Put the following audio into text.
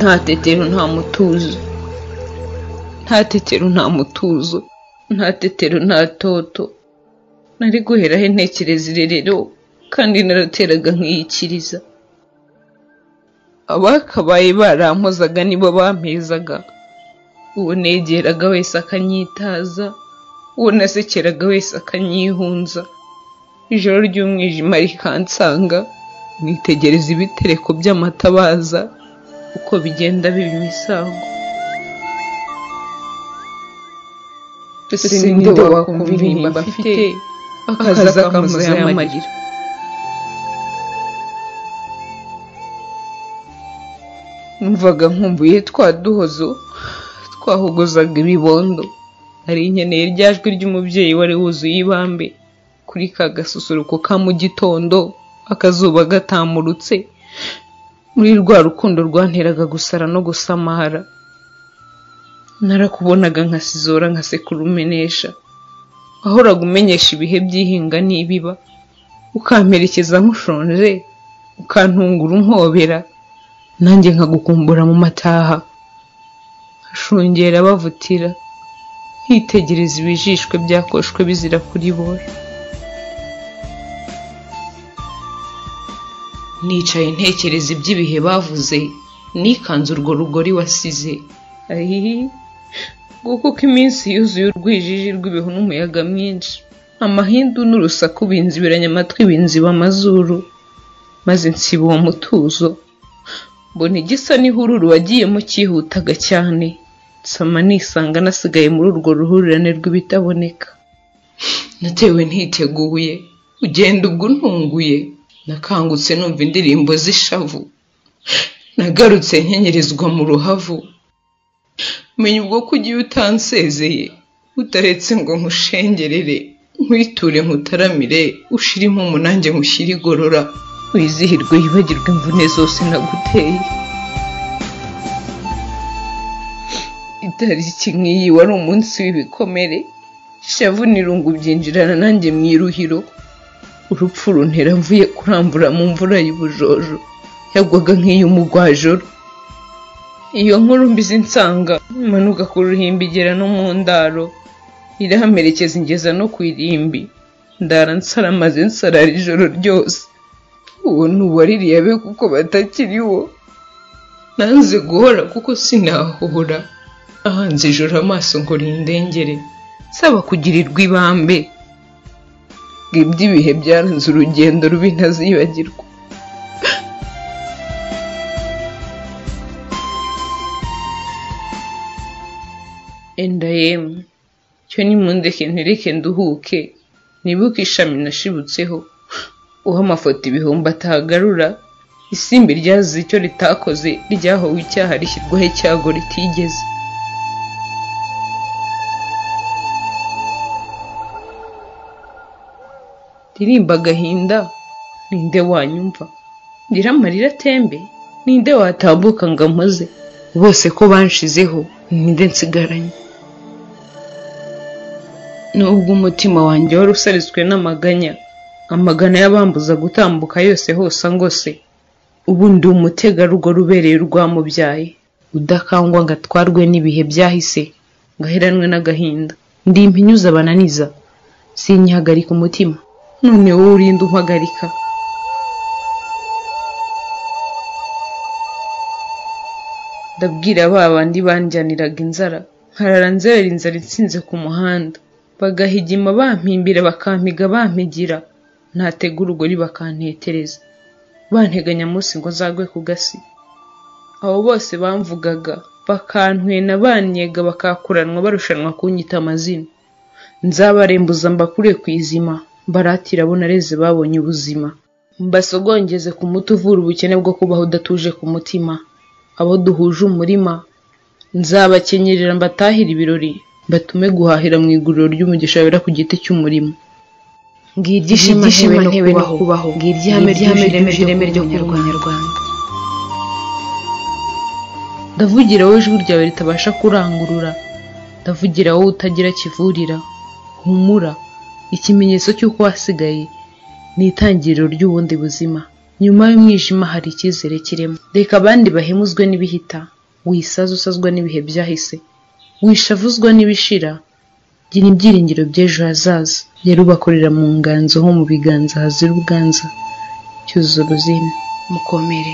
Nta tetero nta mutuzo, nta tetero nta mutuzo, nta tetero nta toto. Nari guhera he ntekereza irerero kandi narateraga nkiyikiriza. Abakabaye barampozaga nibo bampezaga. Uwo negeraga wese akanyitaza, uwo nasekeraga wese akanyihunza. Ijoro ry'umwijima rikansanga, nitegereza ibitereko by'amatabaza uko bigenda biba imisago. Ese ninde wakumva intimba mfite akaza akampoza y'amarira? Numvaga nkumbuye twa duhozo twahogozaga ibibondo. Nari nkeneye rya jwi ry'umubyeyi wari wuzuye ibambe kuri ka gasusuruko ka mu gitondo, akazuba gatamurutse, muri rwa rukundo rwanteraga gusara no gusamara. Narakubonaga nkasizora nkasekura umenesha, wahoraga umenyesha ibihe by'ihinga n'ibiba, ukamperekeza nkushonje, ukantungura umpobera, nanjye nkagukumbura mu mataha, nkashungera bavutira, nkitegereza ibijishwe byakoshwe bizira kuribora. Nicaye ntekereza iby'ibihe bavuze, nikanze urwo rugori wasize. Ahihi, nguko uko iminsi yuzuye urwijiji rw'ibihu n'umuyaga mwinshi, amahindu n'urusaku binzibiranya amatwi binziba amazuru, maze nsiba uwo mutuzo. Mbona igisa n'ihururu wagiyemo cyihutaga cyane, nsama nisanga nasigaye muri urwo ruhurirane rw'ibitaboneka. Natewe ntiteguye, ugenda ubwo untunguye, nakangutse numva indirimbo z'ishavu, nagarutse nkenyerezwa mu ruhavu. Menya ubwo ko ugiye utansezeye, utaretse ngo nkushengerere, nkwiture nkutaramire, ushire impumu nanjye nkushyire igorora, wizihirwe wibagirwe imvune zose naguteye. Itariki nk'iyi wari umunsi w'ibikomere, ishavu n'irungu byinjirana nanjye mu iruhiro. Urupfu runtera mvuye kurambura mu mvura y'ubujojo, yagwaga nk'iy'umugwajoro. Iyo nkuru mbi zinsanga, manuka ku ruhimbi igera no mu ndaro, iramperekeza ingeza no ku irimbi, ndara nsara maze nsarara ijoro ryose. Uwo ntuwaririye abe kuko batakiriho. Nanze guhora kuko sinahora, ahanze ijoro amaso ngo rindengere, nsaba kugirirwa ibambe. Iby'ibihe byaranze urugendo rubi ntazibagirwa. Enda yemwe, cyo nimundeke ntereke nduhuke, nibuke ishami nashibutseho, uha amafoto ibihumbi atagarura, isimbi ryazize icyo ritakoze, ryahowe icyaha rishyirwaho icyago ritigeze. Ndirimba agahinda, ninde wanyumva? Ndira amarira atembe, ninde watambuka ngo ampoze? Bose ko banshizeho, ninde nsigaranye? Nubwo umutima wanjye wari usaritswe n'amaganya, amagana y'abambuza gutambuka yose hose angose, ubu ndi umutegarugori ubereye urwamubyaye, udakangwa ngo atwarwe n'ibihe byahise, ngaheranwe n'agahinda. Ndi impinyuza bananiza, sinyihagarika umutima, none wowe urinde umpagarika. Ndabwira ba bandi banjyaniraga inzara, nkarara nzerera inzara itsinze ku muhanda, bagahigima bampimbira bakampiga bampigira, natega urugori bakantetereza, banteganya munsi ngo nzagwe ku gasi. Abo bose bamvugaga, bakantwena banyega bakakuranwa barushanwa kunyita amazina. Nzabarembuza mbakure ku izima, mbaratire abo nareze babonye ubuzima, mbasogongeze ku muti uvura ubukene bwo kubaho udatuje ku mutima, abo duhuje umurima. Nzabakenyerera mbatahire ibirori, batume guhahira mu iguriro ry'umugisha wera ku giti cy'umurimo. Ngiryo ishema ntewe no kubaho, ngiryo ihame ry'ireme ryo kuba umunyarwanda. Ndavugira wowe ijwi ryawe ritabasha kurangurura, ndavugira wowe utagira kivurira. Humura, ikimenyetso cy'uko wasigaye ni itangiriro ry'ubundi buzima. Nyuma y'umwijima hari icyizere kirema. Reka abandi bahemuzwe n'ibihita, wisaze usazwa n'ibihe byahise, wishavuzwa n'ibishira, gira ibyiringiro by'ejo hazaza. Yarubakorera mu nganzo ho mu biganza hazira ubwanza. Cyuzuzo Rosine. Mukomere.